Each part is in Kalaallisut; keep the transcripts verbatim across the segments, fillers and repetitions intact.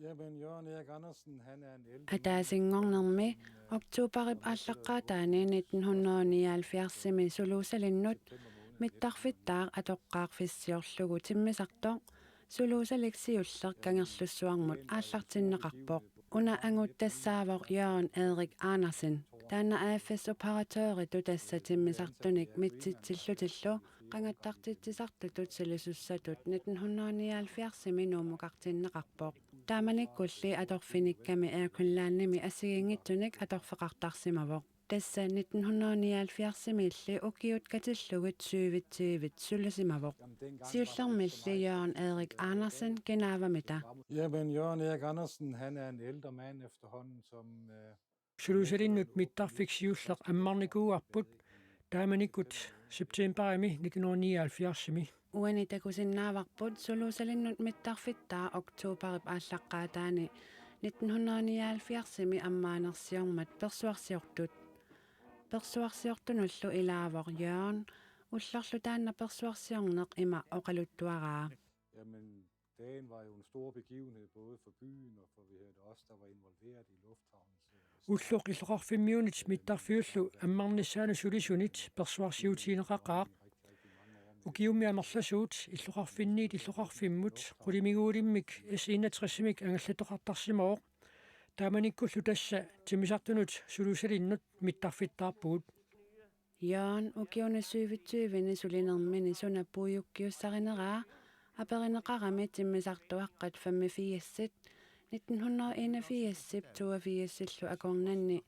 Jamen, Jørgen Erik Andersen, han er en ældre Ataasinngornermi oktoberip aallaqqaataani nitten hundrede nioghalvfjerdsimi suluusalinnut mittarfittaaq atoqqaarfissiorlugu timmisartoq suluusalik siulleq Kangerlussuarmut aallartinneqarpoq. Una angut tassaavoq Jørgen Erik Andersen. Taanna A F S-operatøritut tassa timmisartunik mitsitsillutillu qangattartitsisartutut silisussatut nitten hundrede nioghalvfjerdsimi Nuummukartinneqarpoq. Taamanikkulli atorfinikkami Air Greenlandimi assigiinngitsunik atorfeqartarsimavoq. Tassa nitten hundrede nioghalvfjerdsimiilli ukiut katillugit syvogtyvit sulusimavoq. Siullermilli Jørgen Erik Andersen kinaavamita. Jamen, Jørgen Erik Andersen, han er en ældre mand efterhånden, som øh, Suluusalinnut mittarfik siulleq ammarnikuuarput taamanikkut septemberimi nitten hundrede nioghalvfjerdsimi. Uani takusinnaavarput suluusalinnut mittarfittaaq oktoberip aallaqqaataani nitten hundrede nioghalvfjerdsimi ammaanersiormat persuarsiortut. Persuarsiortunullu ilaavoq Jørgen, ullorlu taanna persuarsiorneq ima oqaluttuaraa. Jamen, dagen var jo en stor begivenhed, både for byen og for vi hørte os, der var involveret i lufthavnens øh, Ulloq illoqarfimmiunit mittarfiullu ammarnissaanut sulisunit persuarsiutigineqaqaaq. Ukiummi amerlasuut illoqarfinniit illoqarfimmut qulimiguulimmik S enogtresimik angallattoqartarsimavoq. Taamanikkullu tassa timmisartunut suluusalinnut mittarfittaarpugut. Jørgen ukiuni syvogtyvini sulinermini suna puigukkiussarineraa aperineqarami timmisartuaqqat femogfirsit nitten hundrede enogfirsip toogfirsillu akornanni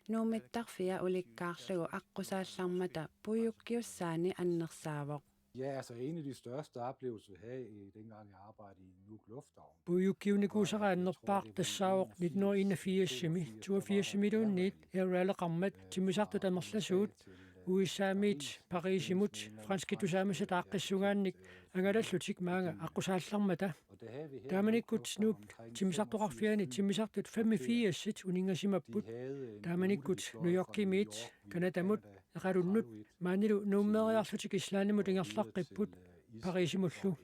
Nuummi mittarfia ulikkaarlugu aqqusaallarmata puigukkiussaani annersaavoq. Ja, altså en af de største oplevelser, vi havde i dengang jeg arbejdede i Nuuk Lufthavn. Puigukkiunikuusaraannerpaaq tassaavoq nitten hundrede enogfirsimi toogfirsimiluunniit Air Rail-eqarmat timmisartut amerlasuut U S A-miit Pariisimut franskit tusaamasatut aaqqissugaannik angalallutik maanga aqqusaallarmata. Taamanikkut Nuup timmisartoqarfiani timmisartut femogfirsit uninngasimapput. Taamanikkut New Yorkimiit Canadamut Iqalunnut maanilu Nuummeeriarlutik Islandimut ingerlaqqipput Pariisimullu.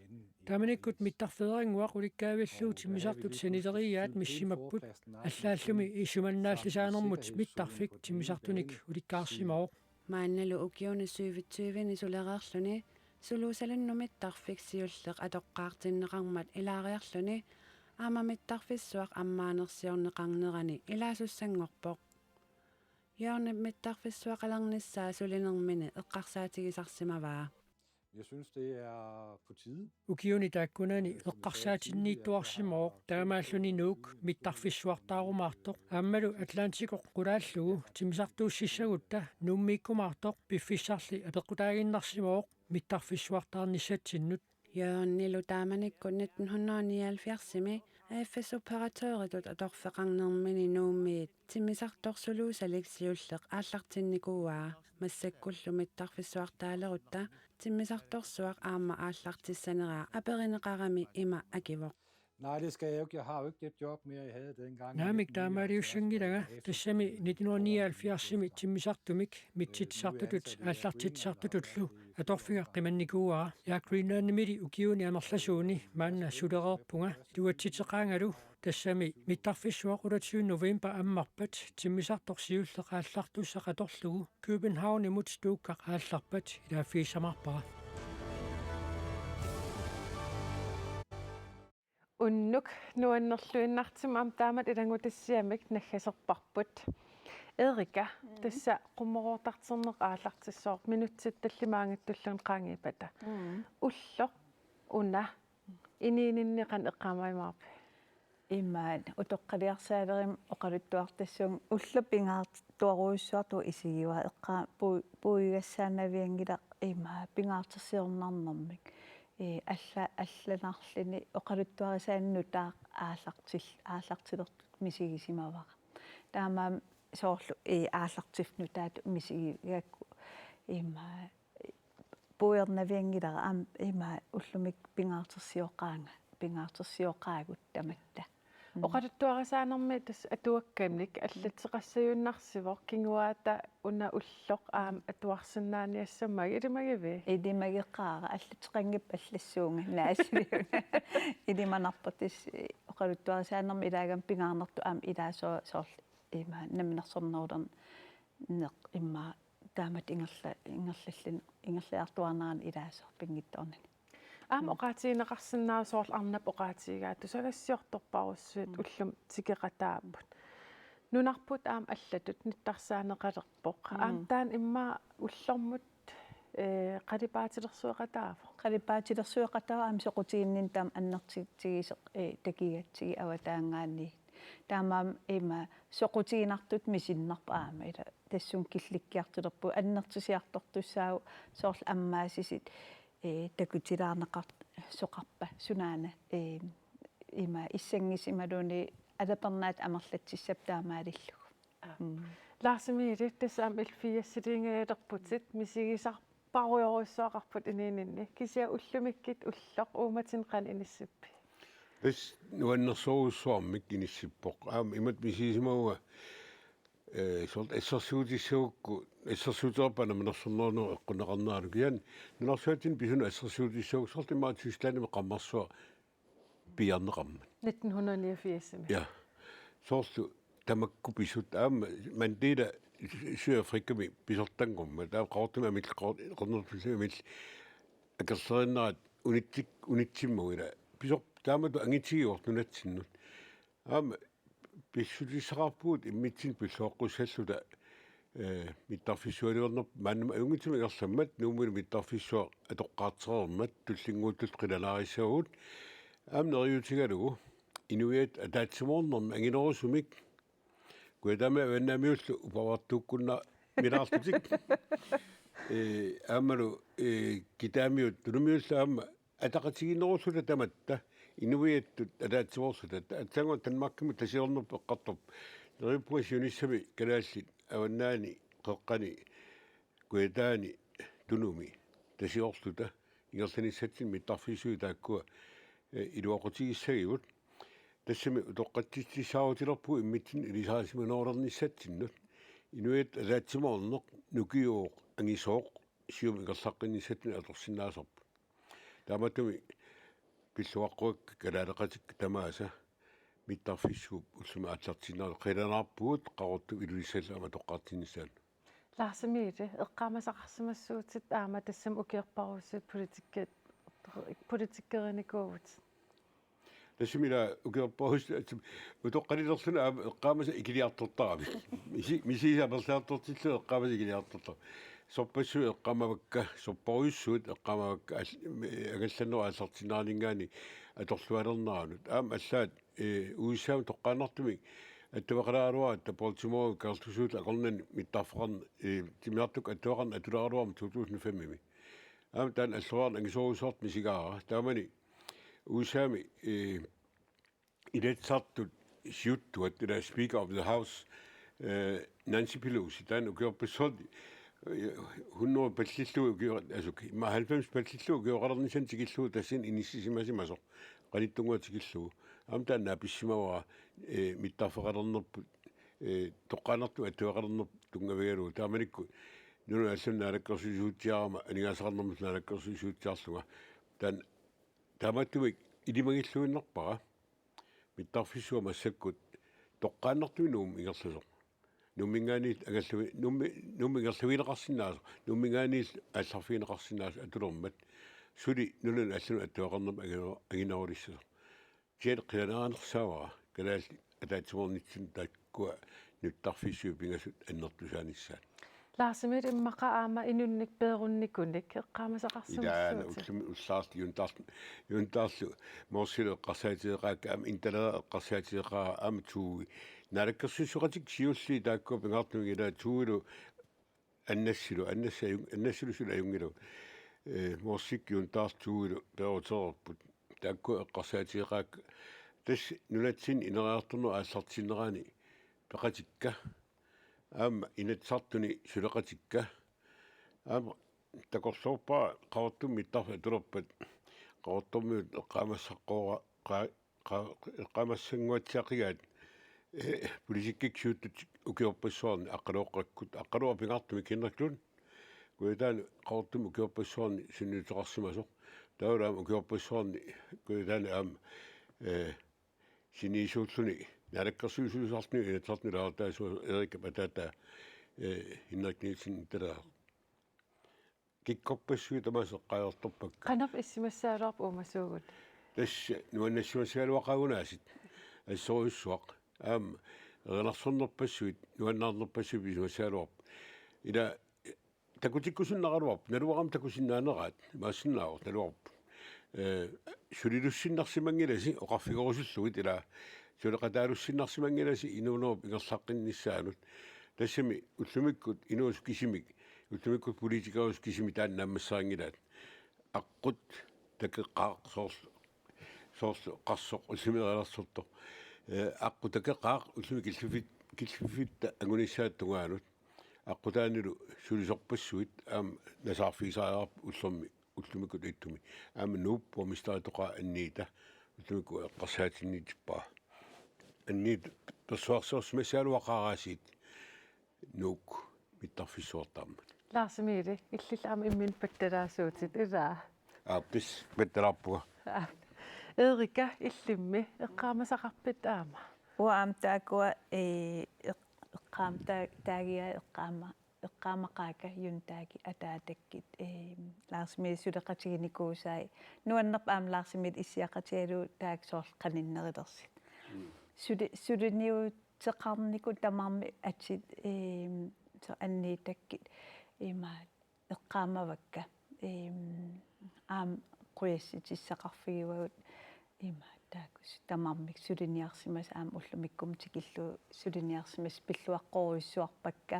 Taamanikkut mittarfeerannguaq ulikkaavillugu timmisartut sanileriiaat missimapput, allaallumi isumannaallisaanermut mittarfik timmisartunik ulikkaarsimavoq. Maannalu ukiuni syvogtyvini sulereerluni suluusalinnut mittarfik siulleq atoqqaartinneqarmat ilaariarluni aamma mittarfissuaq ammaanersiorneqarnerani ilaasussanngorpoq. Jørgenip mittarfissuaqalernissaa sulinermini eqqarsaatigisarsimavaa. Jeg synes, det er på tide. Ukiuni taakkunani eqqarsaatinniittuarsimavoq taamaalluni Nuuk mittarfissuartaarumaartoq aammalu Atlantikoq qulaallugu timmisartuussissagutta Nuummiikkumaartoq piffissarli apeqqutaaginnarsimavoq mittarfissuartaarnissatsinnut. Jørgenilu taamanikkut nitten hundrede nioghalvfjerdsimi A F S-operatøritut atorfeqarnermini Nuummiit timmisartoq suluusalik siulleq aallartinnikuuaa. Massakkullu mittarfissuartaalerutta timmisartorsuaq aamma aallartissaneraa aperineqarami ima akivoq. Nej, det skal jeg jo ikke. Jeg har jo ikke det job mere, jeg havde dengang. Naamik taamaaliussanngilanga, tassami nitten hundrede nioghalvfjerdsimi timmisartumik mitsitsisartutut aallartitsisartutullu atorfiga qimannikuuara. Air Greenlandimili ukiuni amerlasuuni maanna sulereerpunga. Iluatsitseqaangalu tassami mittarfissuaq otteogtyvende november ammarpat timmisartoq siulleq aallartussaq atorlugu Københavnimut Stuttgart aallarpat ilaaffigissamaarpara. Unnuk nuannerluinnartumik aamma taamatut ilanngutassiamik naggaserparput. Erika, tassa qummoroortarterneq aallartissavarput minutsit tallimaanngitsulluunniit qaangiuppata. Ulloq una inuuninni qanoq eqqaamajumaarpit? Imaat, utoqqaliarsaalerimik oqaluttuartassuunga ulloq pingaartuarujussuartut isigivara eqqaa puu-, puigassaanavianngilaq imaat pingaartorsiornarnermik. Ee, alla-, allanarluni oqaluttuarisaanut nutaaq aallartil-, aallartilertut misigisimavara. Taamaammat soorlu, ee, aallartiffik nutaatut misigigakku imaat puiornavianngilara aamma ima ullumikkut pingaartorsioqaanga, pingaartorsioqaagut tamatta. Mm. Oqaluttuarisaanermi tassa atuakkamik allatteqassajuinnarsivoq kinguaata una ulloq aamma atuarsinnaaniassammagu, ilimagivit? Ilimageqaara, allatteqanngippat allassuunga naasiliuna. Ilimanarpoq tassa oqaluttuarisaanermi ilaagama pingaarnertut aamma ilaasoq soorlu ima namminersornerulerneq immaqa taamatut ingerla-, ingerlallin-, ingerliartuaarnerani ilaasoq pinngitsoornani. Aamma oqaatigineqarsinnaavoq soorlu arnap oqaatigigaa tusagassiortorparujussuit ullumi tikeqataapput. Nunarput aamma allatut nittarsaaneqalerpoq. Aamma taanna immaqa ullormut, ee, qalipaatilersueqataavoq. Qalipaatilersueqataavoq aamma soqutiginninneq taama annertutigisoq, ee, takigatsigu avataangaanniit. Taamaammat ima soqutiginartutut misinnarpoq aamma ila tassunga killikkiartulerpugut annertusiartortussaavoq soorlu ammaasisut, ee, takutilaarneqar-, soqarpa sunaana, ee, ima issanngisimaluunniit alapernaat amerlatsissapput taamaalillugu. Aa. Mm. Lars Emil, tassa aamma L firs-iliingajalerputit, misigisarparujorujussuaqarputit inuuninni. Kisianni ullumikkut ulloq uumatinnut qanoq inissippit? Tassa nuannersorujussuarmik inissippoq. Aamma imatut misigisimavunga, ee, soorlu assersuutissagukku, assersuuteqarpat namminersornerup eqqunneqarneralu. Kisianni nunarsuatsinni pisunut assersuutissagukku soorlu immaqa Tysklandimi qammersuaq piiarneqarmat. Nitten hundrede niogfirsimi. Ja. Soorlu tamakku pisut aamma Mandela Sy-, Sydafrikami pisortanngormat. Taava Qaqortumi amil-, Qaqor-, Qaqortumi amil-, akerlerinnerat unitsik-, unitsimmavunga. Pisorput taamatut angitigivoq nunatsinnut. Aamma pissutissaqarpugut immitsinnut pilluaqqussalluta, ee, mittarfissualiornerput maannamut ajunngitsumik ingerlammat Nuummilu mittarfissuaq atoqqaartereermat tullinnguuttullu qilanaarissavagut. Aamma neriuutigalugu inuiattut ataatsimoornermi anginerusumik Kujataami Avannaamiullu upavartuukkunna milaarlutik. Ee, aammalu, ee, Kitaamiut Tunumiullu aamma ataqatigiinnerulluta tamatta inuiattut ataatsimoorluta, aatsaannguaq Danmarkimi tasiornerput eqqartorpoq. Neriuppunga siunissami kalaallit Avannaani, Qeqqani, Kujataani, Tunumi tasiorluta ingerlanissatsinnut mittarfissuit taakkua, ee, iluaqutigissagigut. Tassami utoqqatsissutissiaarutilerpugut immitsinnut ilisarisimanerulernissatsinnut. Inuiattut ataatsimoorneq nukiuvoq angisooq siumut ingerlaqqinnissatsinnut atorsinnaasarput. Taamaattumik pilluaqquakka kalaaleqatikka tamaasa mittarfissuup ullumi aallartinnerani qilanaarpugut Qaqortup Ilulissallu aamma atoqqaartinnissaanut. Lars Emil, eqqaamasaqarsimassuutit aamma tassami ukiorparujussuit politikki-, politikerinikuuvutit. Tassami ila ukiorparujussuit utoqqalilerluni aamma eqqaamasat ikiliartortaramik. Misi-, misigisat amerliartortillugit eqqaamasat ikiliartortaramik. Sorpassuit eqqaamavakka, sorparujussuit eqqaamavakka all-, angallannerup aallartinneraninngaanniit atorlualerneranut. Aamma allaat, ee, U S A-mi toqqaannartumik attaveqalaaraluaratta Baltimore Karlsruhe akornanni mittarfeqarn-, ee, timmisartukkut attaveqarneq atuleraluarmat to tusind fem-imi. Aamma taanna alloriarneq angisoorujussuartut misigaara. Taamani U S A-mi, ee, Inatsisartut siuttuat, ila Speaker of the House, eh, Nancy Pelosi, taanna ukiorpassuarni, eh, hundrede pallillugu ukio-, asuk, immaqa halvfems pallillugu ukioqalernissani tikillugu tassani inissisimasimasoq, qanittunnguaq tikillugu. Aamma taanna naapitsimavara, eh, mittarfeqalernerput, eh, toqqaannartumik attaveqalernerput tunngavigalugu. Taamanikkut nunanut allanut naalakkersuisuutsiarama, aningaasaqarnermut naalakkersuisuutsiarlunga. Taanna taamaattumik ilimagilluinnarpara. Mittarfissuaq massakkut toqqaannartumik Nuummut ingerlasoq. Nuumminngaanniit angallavi-, Nuummi-, Nuummut ingerlavigineqarsinnaasoq, Nuumminngaanniit aallarfigineqarsinnaasoq atulermat. Suli nunanut allanut attaveqarnermut angino-, anginerulissasoq. Kisianni qilanaarinersaavara kalaallit ataatsimoornitsinnut taakkua nuttarfissuit pingasut annertusaanissaat. Lars Emil, immaqa aamma inunnik peerunnikunik eqqaamasaqarsimassuutit. Ilaana ullumi ullaarlu Juntaarlu, Juntaarlu Morsilu eqqarsaatigeqaakka aamma Intala eqqarsaatigeqaara aamma Tuui. Naalakkersuisooqatitta siulliit taakkua pingaartumik ilaa Tuuilu Annassilu, Annassi ajun-, Annassilu suli ajunngilagut. Eh, Morsikkut Juntaarlu Tuuilu peerutereerput. Taakkua eqqarsaatigeqaakka. Tassa nunatsinni ineriartornerup aallartinnerani peqatikka. Aamma Inatsisartuni suleqatikka. Aamma takorloorpara Qaqortumi mittarfik atulerpat Qaqortormiut eqqaamassaqqoora-, qa-, qa-, eqqaamassannguatsiaqigaat, eh, politikkikkut siuttut ukiorpassuarni Aqqaluoqakkut, Aqqaluaq pingaartumik Henrik Lund, Kujataani Qaqortumi ukiorpassuarni sunniuteqarsimasoq. Taavalu aamma ukiorpassuarni Kujataani aamma, eh, siniisuulluni naalakkersuisuusarluni inatsisartuni ilaasortaasua Erikap ataataa, eh, Henrik Nielsen italaaq. Kikkorpassuit tamaasa eqqaajartorpakka. Qanoq isumassagaluarpa uumasuugut? Tassa nuannassimassagaluaqaagut aasiit. Assorujussuaq. Aamma erinarsornerpassuit, nuannaarnerpassuit isumassagaluarput. Ila takutikkusunnaraluarput, naluara aamma takusinnaaneraat, imaassinnaavoq naluarput. Eh, sulilussinnarsimanngilasi oqarfigerusullugit ila suleqataalussinnarsimanngilasi inuunerup ingerlaqqinnissaanut. Tassami ullumikkut inuusut kisimik, ullumikkut politikerisut kisimik taanna naammasserinngilaat. Aqqut takeqqaaq soorlu, soorlu qarsoq ullumikkut erinarsortoq. Eh, aqqut takeqqaaq ullumi killiffit-, killiffitta angunissaata tungaanut. Aqqutaanilu sulisorpassuit aamma nasaarfigisariaqarput ullormi, ullumikkut ittumi. Aamma Nuup borgmesteritoqaa Anniita ullumikkut eqqarsaatinniittippara. Anniit persuarsiorsimassagaluaqaaq aasiit Nuuk mittarfissuartarmat. Lars Emil, illit aamma imminut pattalaasuutit, ilaa? Aap, tassa pattalaarpunga. Aap. Erika, illimmi eqqaamasaqarpit aamma? Uanga aamma taakkua, eh, eq-, eqqaam-, taa-, taagiga eqqaama-, eqqaamaqaakka June Daagi ataatakkit, eh, Lars Emil suleqatiginikuusai. Nuannerpoq aamma Lars Emil issiaqatigalugu taakku soorlu qaninnerulersut. Mm. Suli-, suliniuteqarnikut tamarmik atit, eh, soorlu Anniitakkit imaat eqqaamavakka. Ehm, aamma qujassutissaqarfigivagut ima taakku tamarmik suliniarsimasut aamma ullumikkumut tikillugu suliniarsimasut pilluaqqorujussuarpakka,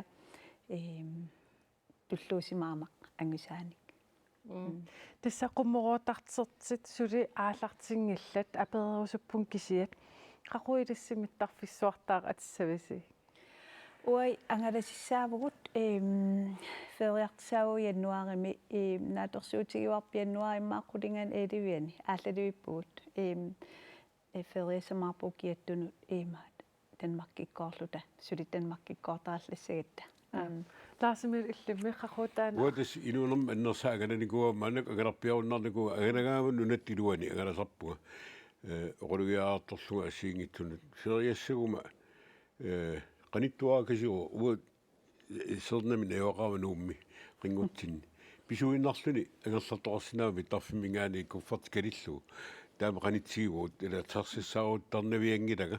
ehm, tulluusimaarnaq angusaanik. Mm. Mm. Tassa qummoroortartertit suli aallartinngillat, apereerusuppunga kisiat. Qaqugu ilissi mittarfissuartaaq atissavisi? Uagut angalasissaavugut, ehm, feriartussaavugut januaarimi, ehm, naatsorsuutigivarput januaarip immaqa qulinganni elleve-ani, aallalivippugut, ehm, eh, feriassamaarpugut kiattunut, ehm, Danmarkikkoorluta, suli Danmarkikkoortarallassagatta. Aap. Mm. Lars Emil, illimmi qaqugu taanna? Uanga tassa inuunerma annersaa angalanikuuara, maannakkut angalarpiarunnarnikuuvunga, angalagaangama nunatta iluani angalasarpunga. Eh, oqalugiartorlunga assigiinngitsunut. Feriassaguma, eh, qanittuarakasiuvoq, uanga, eh, Sernami najugaqarama Nuummi qinngutsinni. Pisuinnarluni angerlartoqarsinnaammat mittarfimminngaanniit kufferti kalillugu. Taama qanitsigivugut, ila taxassaaruttarnavianngilanga,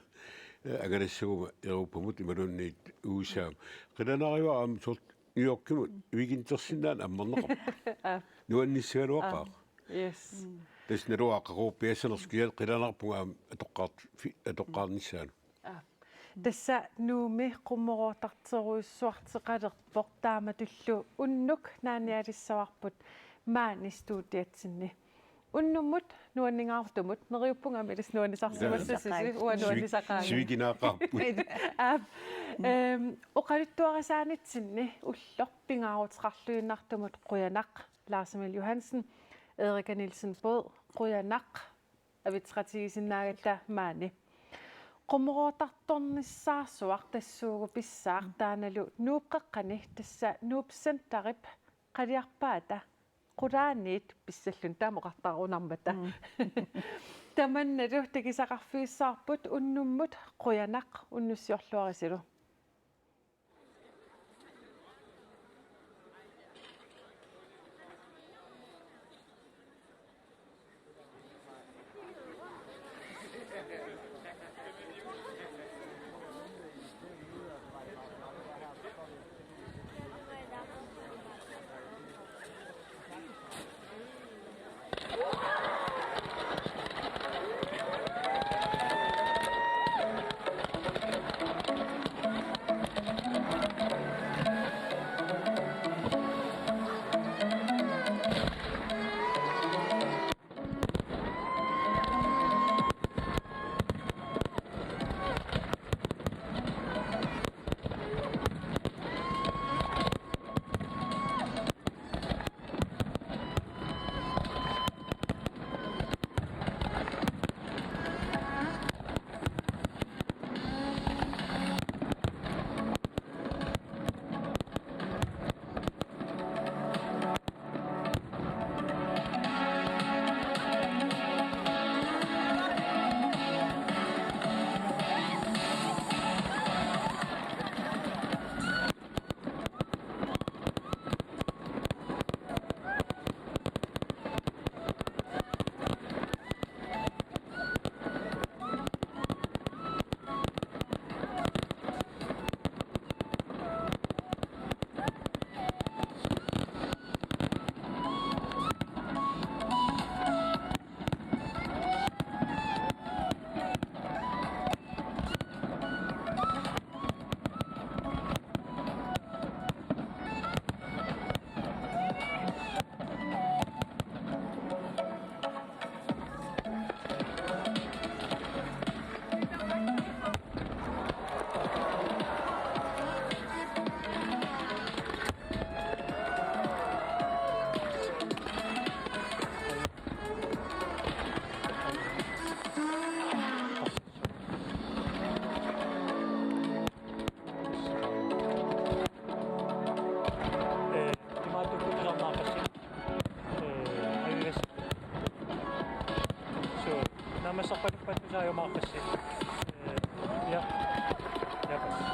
eh, angalassaguma Europamut imaluunniit U S A-mut. Qilanaarivara aamma soorlu New Yorkimut weekendersinnaaneq ammarneqarpoq. Aap. Nuannissagaluaqaaq. Aap. Yes. Mm. Tassa naluara qaqugu piassanersoq, kisianni qilanaarpunga aamma atoqqaart-, fi-, atoqqaarnissaanut. Aap. Tassa Nuummi qummoroortarterujussuarteqalerpoq, taamatullu unnuk naanialissavarput maani studiatsinni. Unnummut nuanningaartumut, neriuppunga aamma ilissi nuannisarsimassasusi, uanga nuannisaqaanga. Sivik-, sivikinaaqaarput. Aap, ehm, oqaluttuarisaanitsinni ulloq pingaaruteqarluinnartumut qujanaq, Lars Emil Johansen, Erika Nielsen Boed, qujanaq, avitseqatigisinnaagatta maani. Qummoroortartornissaarsuaq tassuugu pissaaq, taannalu Nuup Qeqqani, tassa Nuup Centerip qaliarpaata qulaaniit pissalluni taama oqartarunarmata. Mm. Tamannalu takusaqarfigissavarput unnummut qujanaq, unnussiorluarisilu. Maakassi. Ee, ja. Ja.